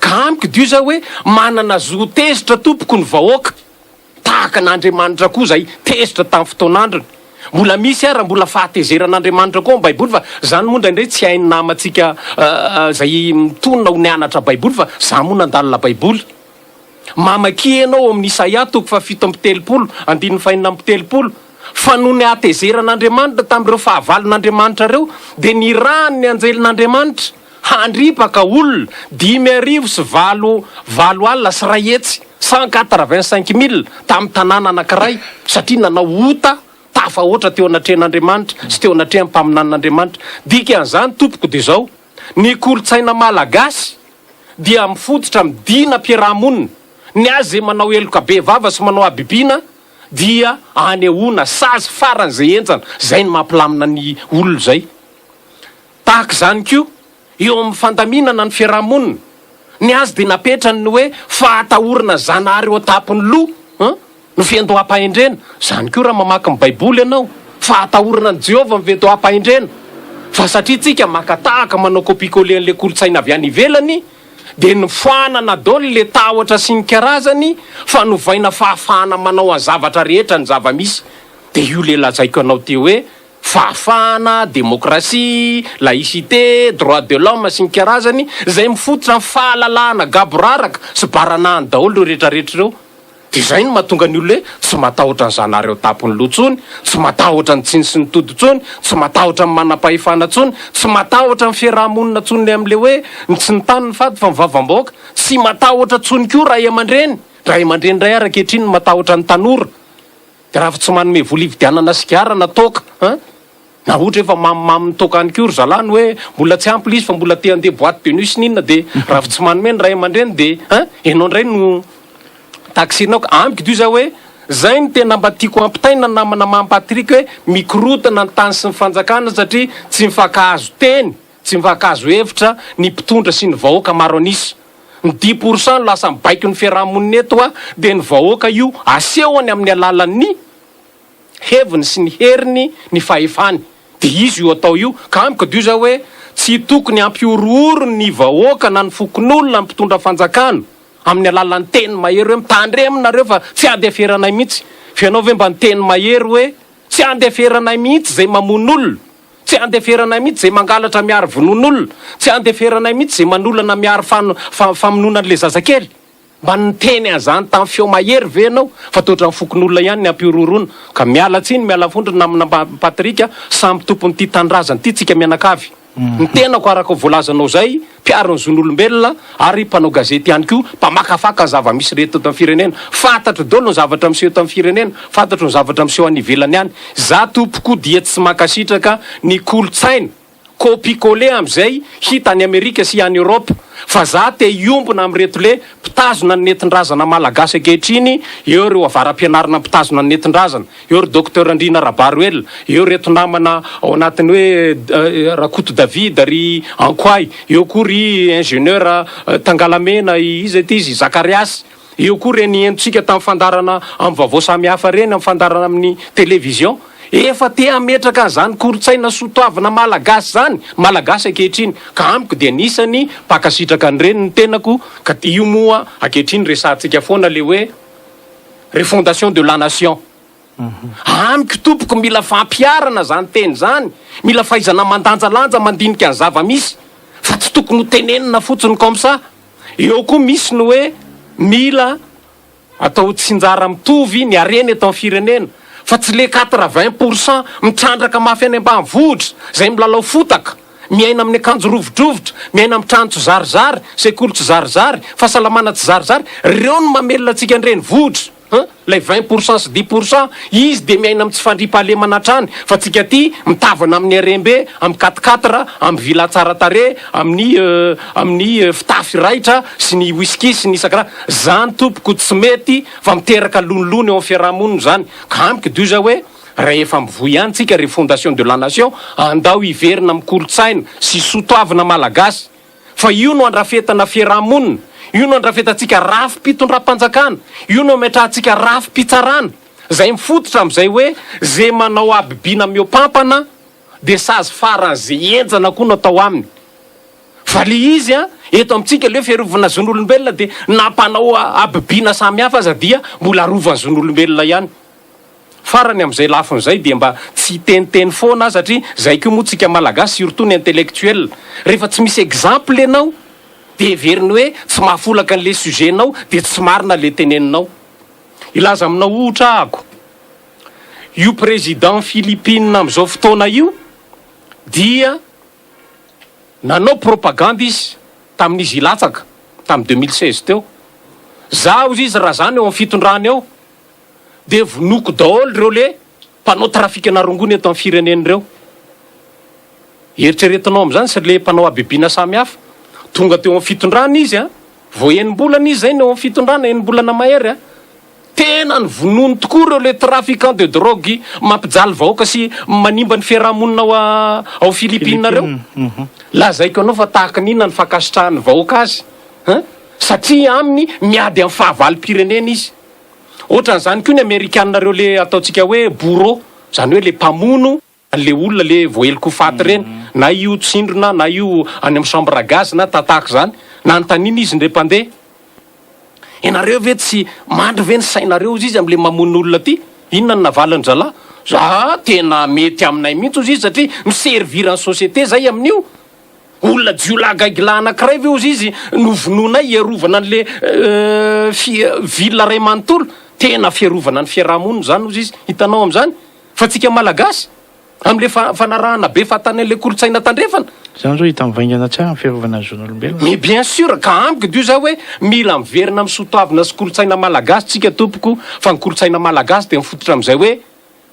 Ka amiko dio zay hoe manana zo ho tezitra tompoko ny vahoaka. Tahaka an'Andriamanitra koa izay tezitra tamin'ny fotoan'androny. Mbola misy ara mbola fahatezeran'Andriamanitra koa ao amin'ny Baiboly fa izany moa indraindray tsy hain'ny namantsika izay mitonona ho nianatra Baiboly fa za moa nandalina Baiboly. Mamakia ianao ao amin'ny Isaia toko faha-37 andininy faha-36 fa noho ny hatezeran'Andriamanitra tamin'ireo fahavalon'Andriamanitra ireo dia nirahany ny anjelin'Andriamanitra handripaka olona 185 108, 185 mille, tamin'ny tanàna anankiray, satria nanao ota tafahoatra teo anatrehan'Andriamanitra sy teo anatrehan'ny mpaminanin'Andriamanitra. Dikan'izany, tompoko, dia izao, ny kolontsaina malagasy dia mifototra amin'ny dinam-piaraha-monina. Ny azy izay manao heloka bevava sy manao habibiana dia anehoana sazy faran'izay henjana. Izay no mampilamina ny olona izay. Tahaka izany koa, eo amin'ny fandaminana ny fiaraha-monina, ny azy dia napetrany ny hoe fahatahorana Zanahary eo an-tampon'ny loha no fiandoham-pahendrena. Izany koa raha mamaky ny Baiboly ianao, fahatahorana an'i Jehovah no fiandoham-pahendrena. Fa satria tsika maka tahaka manao copie-coller an'ilay kolontsaina avy any ivelany, dia nofoanana daholo ilay tahotra sy ny karazany fa novaina fahafahana manao ny zavatra rehetra ny zava-misy. Dia io ilay lazaiko anao teo hoe Fahafahana, demokrasia, laïcité, droit de l'homme sy ny karazany, izay mifototra amin'ny fahalalahana gaboraraka sy baranahany daholo ireo rehetrarehetra ireo. Dia izay no mahatonga ny olona hoe tsy matahotra ny Zanahary ao an-tampon'ny loha intsony, tsy matahotra ny tsiny sy ny tody intsony, tsy matahotra ny manam-pahefana intsony, tsy matahotra ny fiaraha-monina intsony amin'ilay hoe ny tsy ny tany ny fady fa ny vavam-bahoaka, tsy matahotra intsony koa ray aman-dreny, ray aman-dreny indray ary ankehitriny no matahotra ny tanora. De raha tsy manome vola hividianana sigara na toaka hein! Na ohatra efa mamimamin'ny toaka any koa ry zalahy ny hoe mbola tsy ampy le izy fa mbola te handeha boite de nuit sy ny inona de raha tsy manome ny ray aman-dreny de hein! Enao ndray no taxer-nao ka amiko dio zay hoe zay no tena mba tiako ampitaina namana Mamy Patrick hoe mikorotana ny tany sy ny fanjakana satria tsy mifankahazo teny tsy mifankahazo hevitra ny mpitondra sy ny vahoaka maro an'isa. Ny dix pour cent no lasa mibaiko ny fiaraha-monina eto a, dia ny vahoaka io asehony amin'ny alalan'ny heviny sy ny heriny ny fahefany. Dia izy io atao io. Ka amiko dio zay hoe tsy tokony hampihorohoro ny vahoaka na ny fokonolona ny mpitondra fanjakana amin'ny alalan'ny teny mahery hoe mitandremo nareo fa tsy andeferanay mihitsy. Fa ianao ve mba niteny mahery hoe tsy andeferanay mihitsy izay mamono olona? Tsy andeferanay mihitsy izay mangalatra miaro vonoan'olona. Tsy andeferanay mihitsy izay manolana miaro famonoana an'ilay zazakely. Mba niteny an'izany tamin'ny feo mahery ve ianao fa toa ohatran'ny fokonolona ihany ny ampihorohoroana? Ka miala tsiny, miala fondro namana Patrick a, samy tompon'ity tanindrazana ity tsika mianakavy. Ny tenako araka voalazanao izay, mpiaro ny zon'olombelona ary mpanao gazety ihany koa, mpamakafaka ny zava-misy rehetra eto amin'ny firenena. Fantatro daholo ny zavatra miseho eto amin'ny firenena, fantatro ny zavatra miseho any ivelany any. Za tompoko dia tsy mankasitraka ny kolontsaina. Copie coller amizay hita any Amerika sy any Europe fa za te hiombona amin'ireto le mpitazona ny nentindrazana malagasy ankehitriny, eo ireo avara-pianarana mpitazona ny nentindrazana, eo ry Docteur Andriana Rabaroelina, eo ireto namana ao anatin'ny hoe Rakoto David, ry Ankoay, eo koa ry Ingénieur Tangalamena, iza ity izy, Zakariasy, eo koa ireny henontsika tamin'ny fandaharana amin'ny vaovao samihafa ireny, amin'ny fandaharana amin'ny télévision. Efa te hametraka an'izany kolontsaina soatoavina malagasy izany malagasy ankehitriny ka amiko dia anisany mpankasitraka an'ireny ny tenako ka io moa ankehitriny resahantsika foana le hoe refondation de la nation. Amiko tompoko mila fampiharana izany teny izany, mila fahaizana mandanjalanja mandinika ny zava-misy fa tsy tokony ho tenenina fotsiny comme ça. Eo koa misy ny hoe mila Atao tsinjara mitovy ny harena eto amin'ny firenena fa tsy le 80 pour cent mitrandraka mafy any ambanivohitra izay milalao fotaka, miaina amin'ny akanjo rovidrovitra, miaina amin'ny trano tsizarizary, sekoly tsizarizary, fahasalamana tsizarizary, ireo no mamelona antsika an-drenivohitra an! Ilay 20 pour cent sy 10 pour cent izy dia miaina amin'ny tsy fandriampahalemana hatrany fa tsika aty mitavana amin'ny harem-be, amin'ny quatre quatre, amin'ny villa tsara tarehy, amin'ny amin'ny fitafy raitra sy ny whisky sy ny isan-karazany. Zany tompoko tsy mety fa miteraka lonilony eo amin'ny fiaraha-monina izany. Ka amiko dio zay hoe rahefa mivoy ihany tsika ry fondation de la nation andao hiverina amin'ny kolontsaina sy sotoavina malagasy fa io no andrafetana fiaraha-monina, io no andrafetantsika rafi-pitondram-panjakana, io no ametrahantsika rafi-pitsarana izay mifototra amin'izay hoe ze manao habibiana mihoapampana dia sazy faran'ze henjana koa no atao aminy. Fa le izy an, eto amintsika le hoe fiarovana zon'olombelona dia na mpanao habibiana samihafa aza dia mbola arovany zon'olombelona ihany. Farany amin'izay lafiny izay dia mba tsy hiteniteny foana aho satria zay koa moa tsika malagasy surtout ny intellectuel rehefa tsy misy exemple ianao dia heveriny hoe tsy mahafolaka an'le sujet-nao dia tsy marina le teneninao. Hilaza aminao ohatra ahako, io président Philippines amin'izao fotoana io dia Nanao propagande izy tamin'izy hilatsaka tamin'ny 2016 teo. Za hozy izy raha za no eo amin'ny fitondrana eo dia vonoiko daholo ireo le mpanao trafikana rongony eto amin'ny firenena ireo. Eritreretinao amin'izany sy le mpanao habibiana samihafa. Tonga teo amin'ny fitondrana izy an, vao enim-bolana izy zay no eo amin'ny fitondrana, enim-bolana mahery an. Tena novonoiny tokoa ireo le trafiquant de drogue mampijaly vahoaka sy manimba ny fiaraha-monina ao ao Philippines ireo. Lazaiko anao fa tahaka ny inona ny fankasitrahan'ny vahoaka azy hein? Satria aminy miady amin'ny fahavalom-pirenena izy. Ohatran'izany koa ny amerikana ireo le ataontsika hoe bourreau, izany hoe le mpamono an'le olona le voaheloka ho faty ireny, na io tsindrona na io any amin'ny chambre à gaz na tatahaka izany. Nanontaniana izy indray mpandeha. Ianareo ve tsy mandry ve ny sainareo ozy izy amle mamono olona ty? Inona no navaliny zalahy? Za tena mety aminay mihitsy ozy izy satria mi servir ny société zay amin'io. Olona jiolahy gaigilahy anakiray ve ozy izy no vonoinay hiarovana anle fi ville ray manontolo? Tena fiarovana ny fiaraha-monina zany ozy izy. Hitanao amzany fa tsika malagasy Amin'ilay fanarahana be fahatany an'ilay kolontsaina tandrefana. Izany zao hita mivaingana tsara ny fiarovana ny zon'olombelona. Mais bien sûr, ka amiko dio zay hoe mila miverina amin'ny soatoavina sy kolontsaina malagasy tsika tompoko fa ny kolontsaina malagasy dia mifototra amin'izay hoe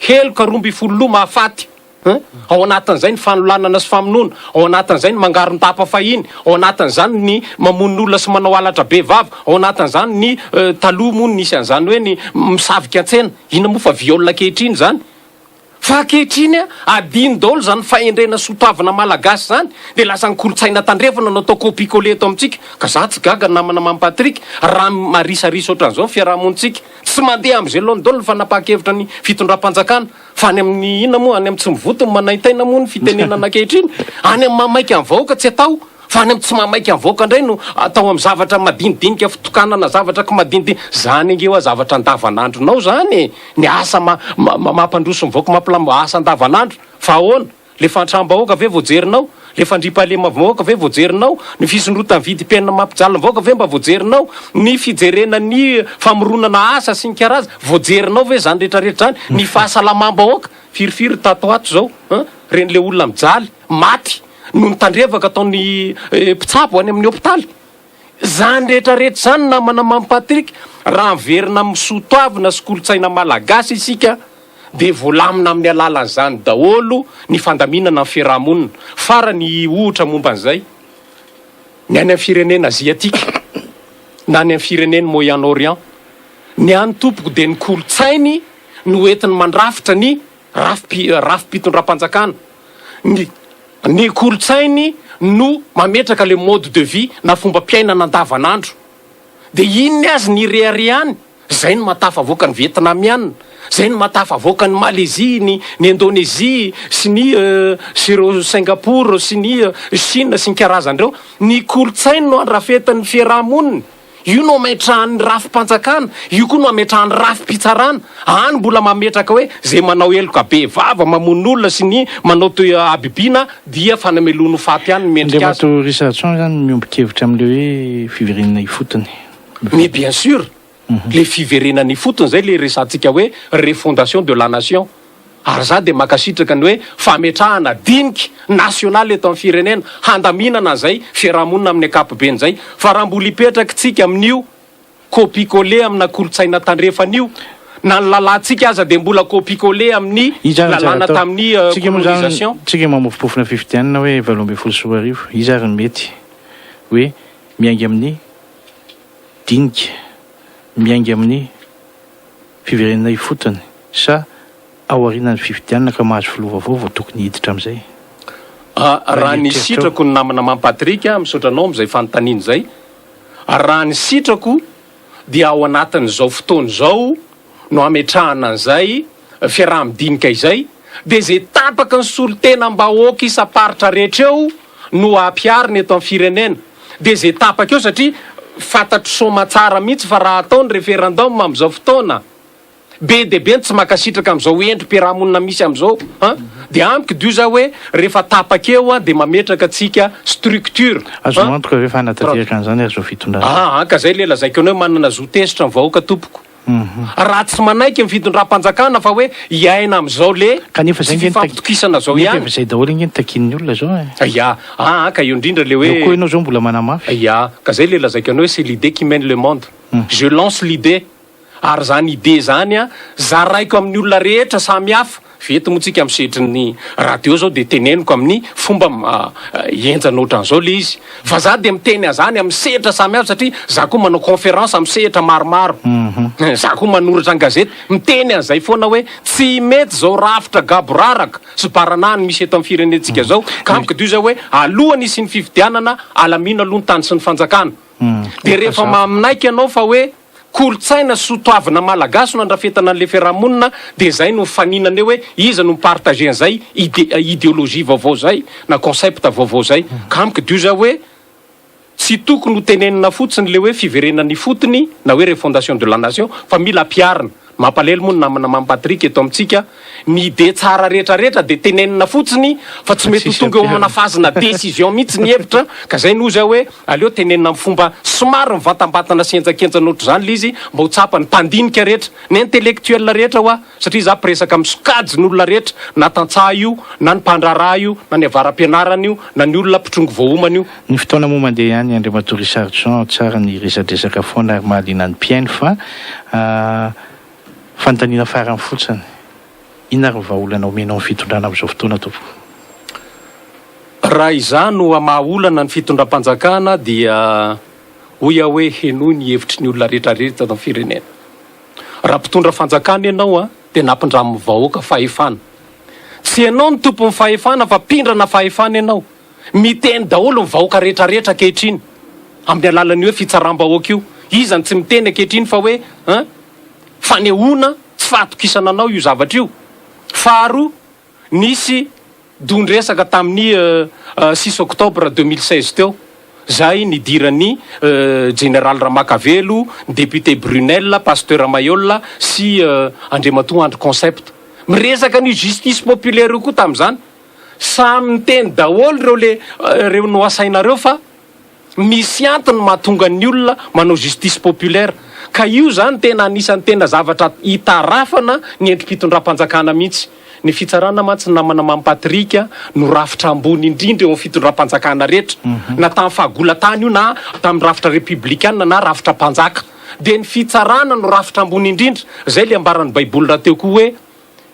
heloka 12 loha mahafaty hein, ao anatin'izay ny fanolanana sy famonoana, ao anatin'izay ny mangaron-dapa fahiny, ao anatin'izany ny mamono olona sy manao halatra be vava, ao anatin'izany ny taloha moa nisy an'izany hoe ny misavika an-tsena, inona moa fa viol ankehitriny izany. Fa ankehitriny adino daholo izany fahendrena sy sotoavina malagasy izany dia lasa ny kolontsaina tandrefana no atao copie coller eto amintsika. Ka za tsy gaga namana Mamy Patrick raha marisarisa ohatran'izao ny fiarahamonintsika. Tsy mandeha amin'izay laoniny daholo ny fanapahan-kevitra ny fitondram-panjakana fa any amin'ny inona moa any amin'ny tsy mivoto ny manaintaina moa ny fitenenana ankehitriny. Any amin'ny mahamaika ny vahoaka tsy atao. Fa any amin'ny tsy mahamaika ny vahoaka indray no atao amin'ny zavatra madinidinika fitokanana zavatra kimadinidinika. Zany ange hoa zavatra andavanandronao zany e! Ny asa mampandroso ny vahoaka mampilamina asa andavanandro. Fa ahoana? Le fahantram-bahoaka ve voajerinao? Le fandriampahalemam-bahoaka ve voajerinao? Ny fisondrotan'ny vidim-piainana mampijaly ny vahoaka ve mba voajerinao? Ny fijerena ny famoronana asa sy ny karaza, voajerinao ve zany retraretra zany? Ny fahasalamam-bahoaka, firifiry tato ato zao an, reny le olona mijaly, maty noho ny tandrevaka ataon'ny mpitsabo any amin'ny hopitaly. Zany retraretra zany namana Mamy Patrick, raha miverina amin'ny soa toavina sy kolontsaina malagasy isika dia voalamina amin'ny alalan'izany daholo ny fandaminana ny fiaraha-monina. Farany ohatra momba an'izay, ny any amin'ny firenena aziatika na any amin'ny firenen'i Moyen Orient, ny any tompoko dia ny kolontsainy no entiny mandrafitra ny rafi-pitondram-panjakana, ny ny kolontsainy no mametraka le mode de vie na fombam-piainana andavanandro. Dia iny ny azy ny ireharehany. Zay no mahatafavoaka ny Vietnamiana, zay no mahatafavoaka ny Malaisie, ny ny Indonésie sy ny sy ireo Singapour sy ny Chine sy ny karazany ireo. Ny kolontsainy no andrafetan'ny fiaraha-monina. Io no ametrahan'ny rafi-panjakana, io koa no ametrahan'ny rafi-pitsarana. Any mbola mametraka hoe zay manao heloka be vava, mamono olona sy ny manao toy habibiana dia fanamelohana ho faty ihany no mendrika azy. Andriamatoa Richardson zany miombon-kevitra amin'ilay hoe fiverenana ifotony. Mais bien sûr, le fiverenana ifotony zay le resahantsika hoe refondation de la nation. Ary za dia mankasitraka ny hoe fametrahana dinika nasionaly eto amin'ny firenena handaminana an'izay fiarahamonina amin'ny ankapobeny izay. Fa raha mbola hipetraka tsika amin'io copie coller amina kolontsaina tandrefana io, na ny lalàntsika aza dia mbola copie coller amin'ny Iza ary no tsara lalàna atao? tamin'ny Tsika moa zany, colonisation. tsika mamofompofona fifidianana hoe 2018, iza ary no mety hoe miainga amin'ny dinika miainga amin'ny fiverenana ifotony sa aorianan'ny fifidianana ka mahazo filoha vaovao vao tokony hiditra amin'izay? Raha ny sitrako ny namana Mamy Patrick a, misaotra anao amin'izay fanontaniana izay. Raha ny sitrako dia ao anatin'izao fotoana izao no hametrahana an'izay fiaraha-midinika izay, dia izay tapaky ny solontenam-bahoaka isam-paritra rehetra eo no hampiharina eto amin'ny firenena. Dia izay tapaka eo satria fantatro soamatsara mihitsy fa raha atao ny referendum amin'izao fotoana, be dia be ny tsy mankasitraka amin'izao endri-piarahamonina misy amin'izao an! Dia amiko dio za hoe rehefa tapaka eo an dia mametraka tsika structure Azonao an! antoka ve fa hanatanteraka an'izany ary izao fitondrana izao? Aa ka zay le lazaiko anao hoe manana zo tezitra ny vahoaka tompoko. Raha tsy manaiky ny fitondram-panjakana fa hoe hiaina amin'izao le Kanefa tsy izay ange no tak- fifampitokisana zao nefa ihany. efa izay daholo ange no takian'ny olona izao e. Ya, aa ka eo indrindra le hoe. Eo koa ianao izao mbola manamafy. Ya, ka zay le lazaiko anao hoe c'est l'idée qui mène le monde. Je lance l'idée. Ary zany idée zany an, zaraiko amin'ny olona rehetra samy hafa. Vety moa tsika amin'ny sehatry ny radio zao dia teneniko amin'ny fomba henjana ohatran'izao le izy. Fa za dia miteny an'izany amin'ny sehatra samy hafa satria za koa manao conférence amin'ny sehatra maromaro. Za koa manoratra an-gazety. Miteny an'izay foana hoe tsy mety izao rafitra gaboraraka sy baranahiny misy eto amin'ny firenentsika izao. Ka amiko dio zay hoe alohan'ny hisian'ny fifidianana alamino aloha ny tany sy ny fanjakana. Dia rehefa maminaiky ianao fa hoe Kolontsaina sy soatoavina malagasy no andrafetana an'ilay fiarahamonina dia izay no mifaninana eo hoe iza no mi-partager an'izay ide ideologie vaovao izay na concept vaovao izay. Ka amiko dio zay hoe tsy tokony ho tenenina fotsiny ilay hoe fiverenana ifotony na hoe refondation de la nation fa mila ampiharina. Mampalahelo moa ny namana Mamy Patrick eto amintsika, ny idée tsara rehetra rehetra dia tenenina fotsiny fa tsy mety ho tonga eo amina phase-na décision mihitsy ny hevitra ka zay no hozy aho hoe aleo tenenina amin'ny fomba somary mivantambatana sy henjankenjana ohatr'izany ilay izy mba ho tsapan'ny mpandinika rehetra, ny intellectuel rehetra hoa satria za mpiresaka amin'ny sokajin'olona rehetra na tantsaha io na ny mpandraharaha io na ny avara-pianarana io na ny olona mpitrongy voaomana io. Ny fotoana moa mandeha ihany Andriamatoa Richard Jean, tsara ny resadresaka foana ary mahaliana ny mpihaino fa fanontaniana farany fotsiny, inona ary ny vahaolana omenao ny fitondrana amin'izao fotoana tompoko? Raha izaho no hamaha olana ny fitondram-panjakana dia hoy aho hoe henoy ny hevitry ny olona rehetra rehetra eto amin'ny firenena. Raha mpitondra fanjakana ianao dia nampindramin'ny vahoaka fahefana. Tsy ianao no tompon'ny fahefana fa mpindrana fahefana ianao. Miteny daholo ny vahoaka rehetra rehetra ankehitriny amin'ny alalan'io hoe fitsaram-bahoaka io. Iza no tsy miteny ankehitriny fa hoe hein, fanehoana tsy fahatokisana anao io zavatra io. Faharoa, nisy don-dresaka tamin'ny six octobre 2016 teo, izay nidiran'ny Jeneraly Ramakavelo, ny député Brunelle, Pasteur Mailhol sy Andriamatoa Andry Concept. Miresaka an'io justice populaire io koa tamin'izany. Samy niteny daholo ireo le ireo noasainareo fa misy antony mahatonga ny olona manao justice populaire. Ka io zany tena anisan'ny tena zavatra itarafana ny endri-pitondram-panjakana mihitsy. Ny fitsarana mantsy namana Mamy Patrick no rafitra ambony indrindra eo amin'ny fitondram-panjakana rehetra. Na tamin'ny fahagola-tany io na tamin'ny rafitra repiblikanina na rafitra mpanjaka. Dia ny fitsarana no rafitra ambony indrindra. Izay ilay ambaran'ny baiboly rahateo koa hoe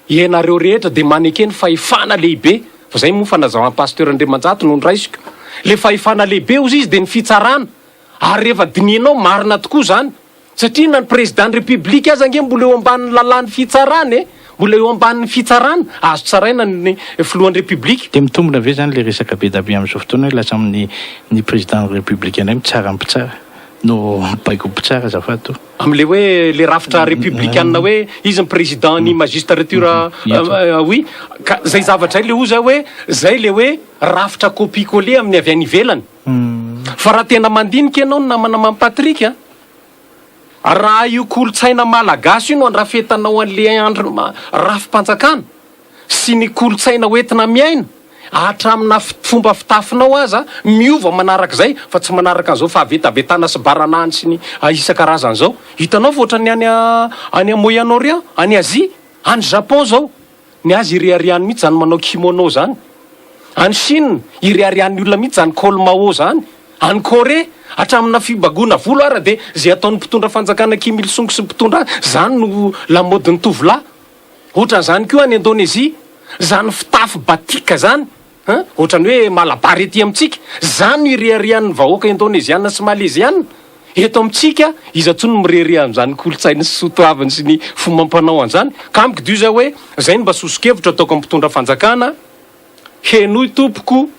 Ianareo rehetra dia maneke ny fahefana lehibe, fa izay moa fanazavan'i Pasteur Andriamanjato no noraisiko. Ilay fahefana lehibe hozy izy dia ny fitsarana. Ary rehefa dinihinao, marina tokoa izany. Satria na ny Président ny République aza ange mbola eo ambanin'ny lalàn'ny fitsarana e! Mbola eo ambanin'ny fitsarana, azo tsaraina ny Filohan'ny République. Dia mitombina ve izany ilay resaka be dia be amin'izao fotoana hoe lasa amin'ny ny Président ny République indray mitsara ny mpitsara no mibaiko ny mpitsara azafady toa? Amin'ilay hoe ilay rafitra repoblikana hoe izy ny président ny magistrature oui ka zay zavatra zay le oza hoe zay le hoe rafitra copie coller amin'ny avy any ivelany fa raha tena mandinika ianao ny namana Mamy Patrick a raha io kolontsaina malagasy io no andrafetanao an'le andro rafi-panjakana sy ny kolontsaina hoentina miaina hatramina fomba fitafinao aza miova manarak'izay fa tsy manaraka an'izao fahavetavetana sy baranahiny sy ny isan-karazany izao. Hitanao fa ohatran'ny any any Moyen Orient, any Asie, any Japon izao, ny azy ireharehany mihitsy izany manao kimono izany. Any Chine, ireharehan'ny olona mihitsy izany col Mao izany. Any Corée, hatramina fibagoana volo ara dia izay ataon'ny mpitondra fanjakana Kim Il Sung sy ny mpitondra azy, izany no lamaodin'ny tovolahy. Ohatran'izany koa any Indonésie, izany fitafy batik izany, hein, ohatran'ny hoe malabary aty amintsika, izany no ireharehan'ny vahoaka indoneziana sy maleziana. Eto amintsika, iza intsony no mirehareha amin'izany kolontsaina sy soatoaviny sy ny fomam-panao an'izany? Ka amiko dia izay hoe, izay no mba soso-kevitra ataoko amin'ny mpitondra fanjakana, Henoy tompoko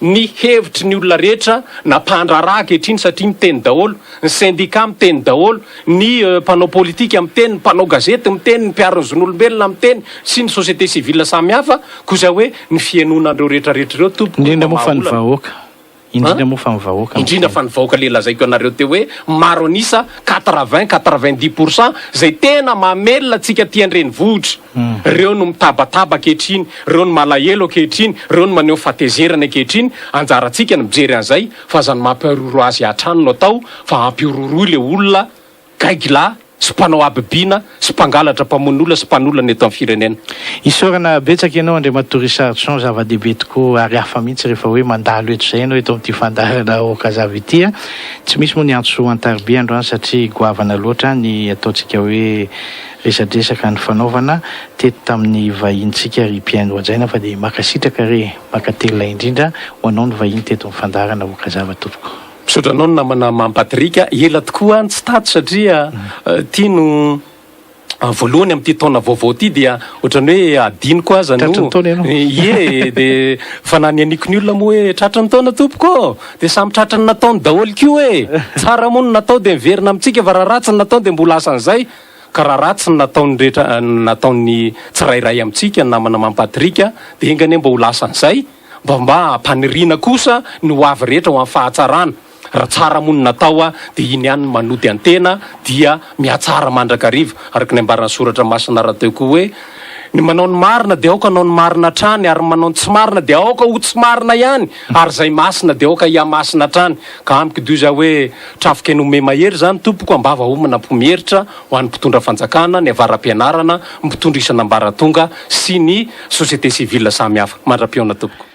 ny hevitry ny olona rehetra na mpandraharaha ankehitriny satria miteny daholo, ny syndicat miteny daholo, ny mpanao politika miteny, ny mpanao gazety miteny, ny mpiaro ny zon'olombelona miteny sy ny société civile samihafa, koa izay hoe ny fihenoana an'ireo rehetra rehetra ireo tompoko no Indrindra moa fa ny maha olana. vahoaka. Indrindra moa fa ny vahoaka no Indrindra fa ny vahoaka le lazaiko anareo teo hoe maro an'isa, quatre-vingt, quatre-vingt-dix pour cent, zay tena mamelona antsika aty an-drenivohitra. Reo no mitabataba ankehitriny, reo no malahelo ankehitriny, reo no maneho fahatezerana ankehitriny, anjarantsika ny mijery an'izay fa aza ny mampihorohoro azy hatrany no atao fa ampihorohoroy le olona Gaigy lahy sy mpanao habibiana sy mpangalatra mpamono olona sy mpanolana eto amin'ny firenena. Isaorana betsaka ianao Andriamatoa Richardson, zava-dehibe tokoa ary hafa mihitsy rehefa hoe mandalo eto izay ianao eto amin'ity fandaharana Okazava ity a! Tsy misy moa ny antso an-tariby androany satria goavana loatra ny ataontsika hoe resadresaka nifanaovana teto tamin'ny vahinintsika ry mpihaino hajaina fa dia mankasitraka re e! Mankatelina indrindra ho anao ny vahiny teto amin'ny fandaharana Okazava tompoko. Misaotra anao ny namana Mamy Patrick a, ela tokoa aho no tsy tato satria ity no voalohany amin'ity taona vaovao ity dia ohatran'ny hoe adinoko aza no Tratry ny taona ianao. Ie, dia fa na ny aniko ny olona moa hoe tratry ny taona tompoko ô, dia samy tratry ny nataony daholo koa e, tsara moa ny natao dia miverina amintsika fa raha ratsy ny natao dia mbola asan'izay, ka raha ratsy ny nataon'ny rehetra nataon'ny tsirairay amintsika namana Mamy Patrick dia enga anie mba ho lasan'izay. Mba mba hampaniriana kosa ny ho avy rehetra ho amin'ny fahatsarana. Raha tsara moa ny natao dia iny ihany no manody an-tena dia mihatsara mandrakariva. Araka ny ambaran'ny soratra masina rahateo koa hoe, Ny manao ny marina dia aoka hanao ny marina hatrany ary ny manao ny tsy marina dia aoka ho tsy marina ihany ary izay masina dia aoka hihamasina hatrany. Ka amiko dio izay hoe trafik'aina ome-mahery izany tompoko ambava homana am-po mieritra ho an'ny mpitondra fanjakana, ny avara-pianarana, ny mpitondra isan'ambaratonga sy ny société civile samihafa. Mandra-pihaona tompoko.